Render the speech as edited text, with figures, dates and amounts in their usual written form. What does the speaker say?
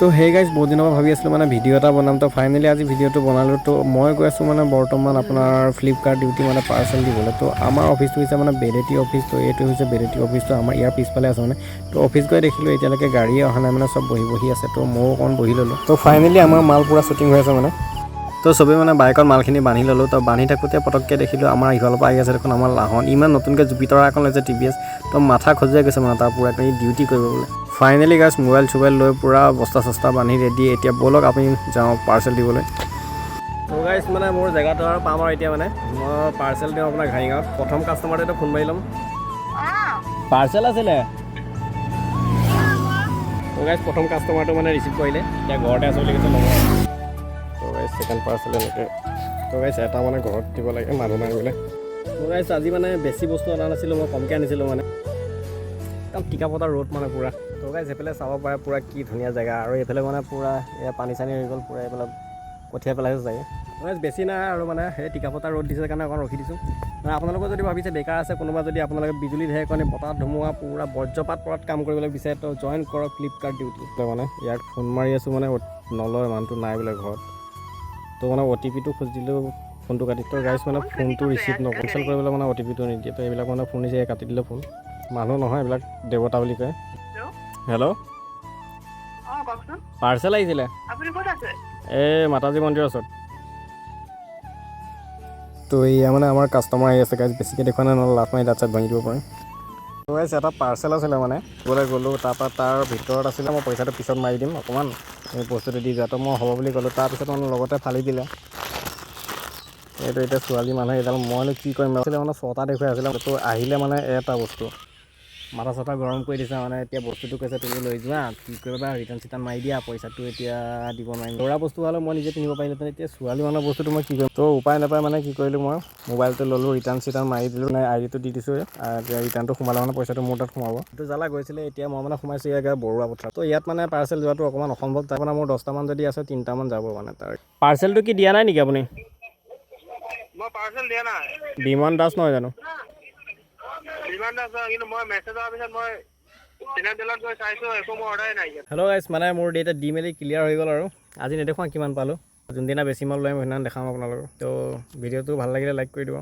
তো সেই গাইজ, বহুত দিনৰ পৰা ভাবি আছিলোঁ মানে ভিডিঅ' এটা বনাম। তো ফাইনেলি আজি ভিডিঅ'টো বনালোঁ। তো মই গৈ আছোঁ মানে বৰ্তমান আপোনাৰ ফ্লিপকাৰ্ট ডিউটি, মানে পাৰ্চেল দিবলৈ। তো আমাৰ অফিচটো হৈছে মানে বেদেতি অফিচ। তো এইটো হৈছে বেদেতি অফিচটো, আমাৰ ইয়াৰ পিছফালে আছে মানে। তো অফিচ গৈ দেখিলোঁ এতিয়ালৈকে গাড়ীয়ে অহা নাই, মানে চব বহি বহি আছে। তো ময়ো অকণমান বহি ল'লোঁ। তো ফাইনেলি আমাৰ মাল পূৰা শ্বুটিং হৈ আছে মানে। তো চবেই মানে বাইকত মালখিনি বান্ধি ল'লোঁ। তো বান্ধি থাকোঁতে পটককৈ দেখিলোঁ আমাৰ ইফালৰ পৰা আহি আছে দেখোন আমাৰ লাহন। ইমান নতুনকৈ জুপিটাৰ এখন লৈছে টিভিএছ। তো মাথা খজুৱাই গৈছে মানে তাৰ পূৰা ডিউটি কৰিব বোলে। ফাইনেলি গাইজ, মোবাইল চোবাইল লৈ পূৰা বস্তা চস্তা বান্ধি ৰেডি। এতিয়া ব'লক, আমি যাওঁ পাৰ্চেল দিবলৈ। তো গাইজ, মানে মোৰ জেগাটো আৰু পাম আৰু এতিয়া মানে মই পাৰ্চেল দিওঁ আপোনাৰ ঘাঁহিগাঁৱত। প্ৰথম কাষ্টমাৰটোৱে ফোন মাৰি ল'ম। পাৰ্চেল আছিলে। তো গাইজ, প্ৰথম কাষ্টমাৰটো মানে ৰিচিভ কৰিলে, এতিয়া ঘৰতে আছোঁ বুলি কৈছে, ল'ব। তো গাইজ, ছেকেণ্ড পাৰ্চেল এনেকৈ। তো গাইজ, এটা মানে ঘৰত দিব লাগে, মানুহ নাই বোলে। তো গাইজ, আজি মানে বেছি বস্তু অনা নাছিলোঁ, মই কমকৈ আনিছিলোঁ মানে। একদম টিকা ফটা ৰ'দ মানে পূৰা। তো গাইজ, সেইফালে চাব পাৰে পূৰা কি ধুনীয়া জেগা। আৰু এইফালে মানে পূৰা এয়া পানী চানী হৈ গ'ল পূৰা, এইফালে কঠীয়া পেলাইছে চাগে। গাইজ, বেছি নাই আৰু মানে সেই টিকা ফটা ৰ'দ দিছে কাৰণে অকণ ৰখি দিছোঁ। মানে আপোনালোকে যদি ভাবিছে বেকাৰ আছে কোনোবা, যদি আপোনালোকে বিজুলী, ঢেৰেকণি, বতাহ ধুমুহা, পূৰা বজ্ৰপাত পৰাত কাম কৰিবলৈ বিচাৰে, তো জইন কৰক ফ্লিপকাৰ্ট ডিউটি। মানে ইয়াক ফোন মাৰি আছোঁ, মানে নলয়, মানুহটো নাই বোলে ঘৰত। তো মানে অ'টিপিটো খুজিলেও ফোনটো কাটি। তো গাইজ, মানে ফোনটো ৰিচিভ নকৰে, কেঞ্চেল কৰিবলৈ মানে অ'টিপিটো নিদিয়ে। তো এইবিলাক মানে ফোন দিছে, কাটি দিলে ফোন। মানুহ নহয়, এইবিলাক দেৱতা বুলি কয়। হেল্ল'। হেল্ল'। অঁ, কওকচোন। পাৰ্চেল আহিছিলে। আপুনি ক'ত আছে? এই মাতাজী মন্দিৰৰ ওচৰত। তো এয়া মানে আমাৰ কাষ্টমাৰ আহি আছে গাইজ। বেছিকৈ দেখুওৱা নাই, নহ'লে লাভ মাৰি দাঁত চাত ভাঙি দিব পাৰে। তো গাইজ, এটা পাৰ্চেল আছিলে, মানে দিবলৈ গ'লোঁ। তাৰপৰা তাৰ ভিতৰত আছিলে, মই পইচাটো পিছত মাৰি দিম, অকণমান তুমি বস্তুটো দি যোৱা। তো মই হ'ব বুলি ক'লোঁ। তাৰপিছত মানে লগতে ফালি দিলে এইটো। এতিয়া ছোৱালী মানুহ এইডাল, মইনো কি কৰিম? আছিলে মানে ছটা দেখুৱাই আছিলে, তো আহিলে মানে এটা বস্তু। মাথা চাথা গৰম কৰি দিছে মানে। এতিয়া বস্তুটো কৈছে তুমি লৈ যোৱা, কি কৰিবা, ৰিটাৰ্ণ চিটাৰ্ণ মাৰি দিয়া, পইচাটো এতিয়া দিব নোৱাৰিম। ল'ৰা বস্তু হ'লে মই নিজে পিন্ধিব পাৰিলোহেঁতেন, এতিয়া ছোৱালী মানুহৰ বস্তুটো মই কি কৰিম? তো উপায় নাপায় মানে কি কৰিলোঁ, মই মোবাইলটো ল'লোঁ, ৰিটাৰ্ণ চিটাৰ্ণ মাৰি দিলোঁ, মানে আই ডিটো দি দিছোঁ। এতিয়া ৰিটাৰ্ণটো সোমালে মানে পইচাটো মোৰ তাত সোমাব। এইটো জ্বালা গৈছিলে। এতিয়া মই মানে সোমাইছোঁ ইয়াৰ বৰুৱা পথাৰ। তো ইয়াত মানে পাৰ্চেল যোৱাটো অকণমান অসম্ভৱ। তাৰ মানে মোৰ 10টামান যদি আছে, তিনিটামান যাব মানে। তাৰ পাৰ্চেলটো কি দিয়া নাই নেকি আপুনি? মই পাৰ্চেল দিয়া নাই। বিমান দাস নহয় জানো? বিমান দাস হয়, কিন্তু মই মেছেজ অহাৰ পিছত মই চিনাডেলত গৈ চাইছোঁ, একো মোৰ অৰ্ডাৰেই নাই ইয়াত। হেল্ল' গাইছ, মানে মোৰ এতিয়া দি মেলি ক্লিয়াৰ হৈ গ'ল আৰু আজি নেদেখুৱাওঁ কিমান পালোঁ। যোনদিনা বেছি মাল লৈ আহিম, সেইদিনা দেখাম আপোনালোকক। তো ভিডিঅ'টো ভাল লাগিলে লাইক কৰি দিব।